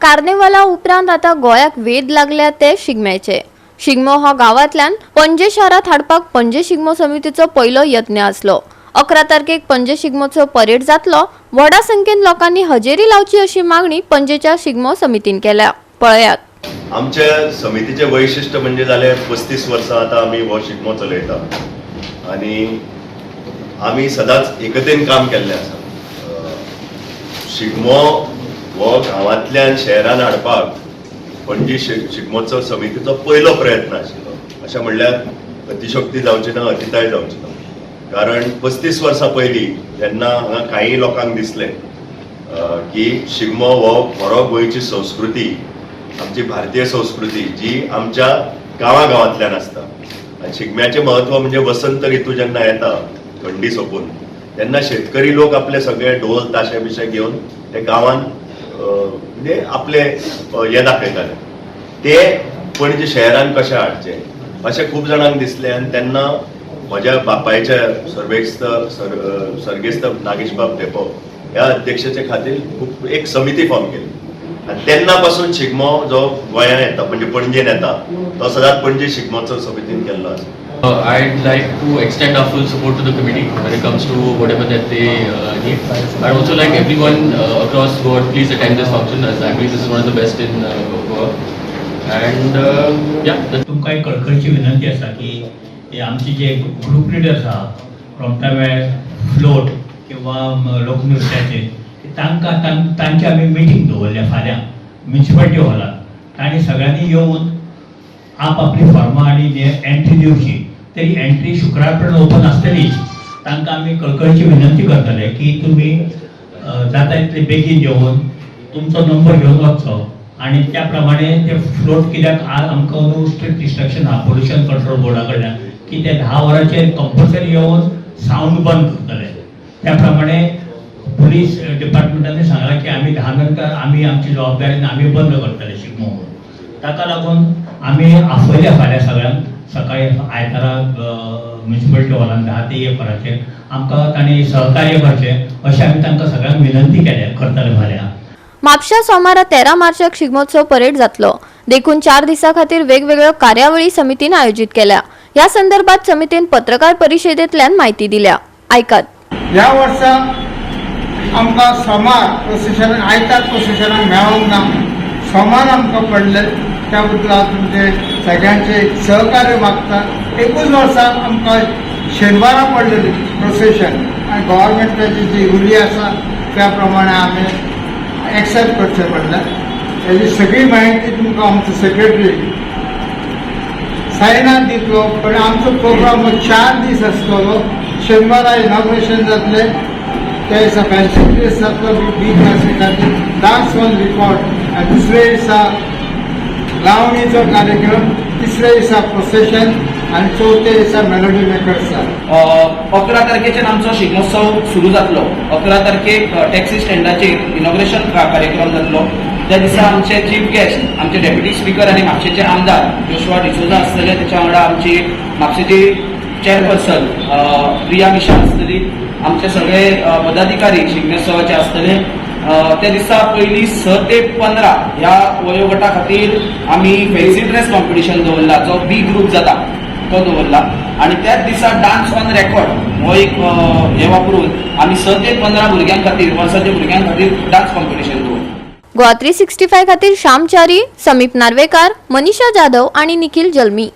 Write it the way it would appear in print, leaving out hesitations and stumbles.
कार्नेवाला उपरांत आतां गोंयाक वेध लागल्या ते शिगम्याचे. शिगमो हो गांवांतल्यान पणजे शारांत हाडपाक पणजे शिगमो समितीचो पयलो यत्न आसलो. 11 तारखेक पणजे शिगमोचो परेड जातलो. व्हडा संख्येन लोकांनी हजेरी लावची अशी मागणी पणजेच्या शिगमो समितीन केल्या. पळयात. आमच्या समितीचें वैशिश्ट म्हणजे जालें 35 वर्सां आतां आमी हो शिगमो चलयता आनी आमी सदांच एकतेन काम केल्लें आसा. शिगमो हो गांवांतल्यान शहरान हाडपाक पणजी शिगमोत्सव समितीचो पयलो प्रयत्न आशिल्लो अशें म्हणल्यार अतिशयोक्ती जावची ना, अतिताय जावची ना. कारण 35 वर्सां पयलीं जेन्ना हांगा कांय लोकांक दिसलें की शिगमो हो खरो गोंयची संस्कृती, आमची भारतीय संस्कृती जी आमच्या गांवा गांवांतल्यान आसता आनी शिगम्याचें म्हत्व म्हणजे वसंत ऋतू जेन्ना येता, थंडी सोंपून, तेन्ना शेतकरी लोक आपले सगळे ढोल ताशे बिशे घेवन ते गांवांत म्हणजे आपले हे दाखयताले. ते पणजे शहरान कशें हाडचें अशें खूब जाणांक दिसलें आनी तेन्ना म्हज्या बापायच्या सर्वेस्त सर्गेस्त नागेशबाब धेंपो ह्या अध्यक्षाचे खातीर खूब एक समिती फॉर्म केली आनी तेन्ना पासून शिगमो जो गोंयांत येता, म्हणजे पणजेन येता, तो सदांच पणजे शिगमोत्सव समितीन केल्लो आसा. I'd like to extend our full support to the committee when it comes to whatever that they need. I'd also like everyone across Goa to please attend this function, as I believe this is one of the best in Goa. And yeah, that's तुमकां एक कळकळीची विनंती आसा की हे आमचे जे group leaders आसा, रोमटामेळ फ्लोट किंवा लोकनृत्याचे, तांकां तांची आमी मिटींग दवरल्या फाल्यां म्युनिसिपालिटी हॉलान. तांणी सगळ्यांनी येवन आपआपली फॉर्मां आनी एंट्री दिवची. तरी एंट्री शुक्रार पर्यंत ओपन आसतलीच. तांकां आमी कळकळीची विनंती करतले की तुमी जाता तितले बेगीन येवन तुमचो नंबर घेवन वचचो आनी त्या प्रमाणे ते फ्लोट, कित्याक आज आमकां न्हू स्ट्रिक्ट इन्स्ट्रक्शन आहा पोल्युशन कंट्रोल बोर्डा कडल्यान की ते 10 वरांचेर कंपल्सरी येवन सावंड बंद करतले. त्या प्रमाणे पुलीस डिपार्टमेंटान सांगलां की आमी 10 नंतर आमी आमची जबाबदारी आमी बंद करतले शिगमो म्हणून. ताका लागून आमी आपयल्या फाल्यां सगळ्यांक सकाळी आयतारा म्युनिसिपालिटी हॉलान 10 ते 1 वरांचेर. आमकां तांणी सहकार्य करचें अशें आमी तांकां सगळ्यांक विनंती केल्या, करतले फाल्यां. म्हापशा सोमारा 13 मार्चाक शिगमोत्सव परेड जातलो, देखून 4 दिसां खातीर वेगवेगळ्यो कार्यावळी समितीन आयोजीत केल्या. ह्या संदर्भात समितीन पत्रकार परिशदेंतल्यान माहिती दिल्या. आयकात. ह्या वर्सा आमकां सोमार प्रोसेशन, आयतार प्रोसेशनाक मेळोंक ना, सोमार आमकां पडले. त्या बद्दल हांव तुमचे सगळ्यांचे सहकार्य मागता. एकूच वर्सा आमकां शेनवारा पडलेली प्रोसेशन आनी गव्हर्मेंटाची जी रुली आसा त्या प्रमाणे आमी एक्सेप्ट करचें पडलें. हेजी सगळी माहिती तुमकां आमचो सेक्रेटरी साईनाथ दितलो. पण आमचो प्रोग्राम हो 4 दीस आसतलो. शेनवारा इनॉग्रेशन जातलें, त्या दिसा फॅन्सी ड्रेस जातलो बी क्लासी खातीर, डान्स ऑन रिकॉर्ड आनी दुसऱ्या दिसा लावणीचो कार्यक्रम, तिसऱ्या दिसा प्रोसेशन आनी चवथ्या दिसा मेलोडी मेकर्स. 11 तारखेच्यान आमचो शिगमोत्सव सुरू जातलो. 11 तारखेक टॅक्सी स्टँडाचेर इनॉग्रेशन कार्यक्रम जातलो. त्या दिसा आमचे चीफ गेस्ट आमचे डेप्युटी स्पीकर आनी म्हापशेचे आमदार जोशुआ डिसोजा आसतले. त्याच्या वांगडा आमची म्हापशेची चेअरपर्सन प्रिया मिशा आसतली. आमचे सगळे पदाधिकारी शिगमोत्सवाचे आसतले. त्या दिसा पयली 6 ते 15 ह्या वयोगटा खातीर आमी फॅन्सी ड्रेस कॉम्पिटिशन दवरला, जो बी ग्रुप जाता तो दवरला आणि त्याच दिसा डान्स ऑन रेकॉर्ड हो एक हे वापरून आमी 6 ते 15 भुरग्यां खातीर, वर्साच्या भुरग्यां खातीर डान्स कॉम्पिटिशन दवरला. गोवा 365 खातीर श्यामचारी, समीप नार्वेकार, मनीषा जाधव आणि निखिल जल्मी.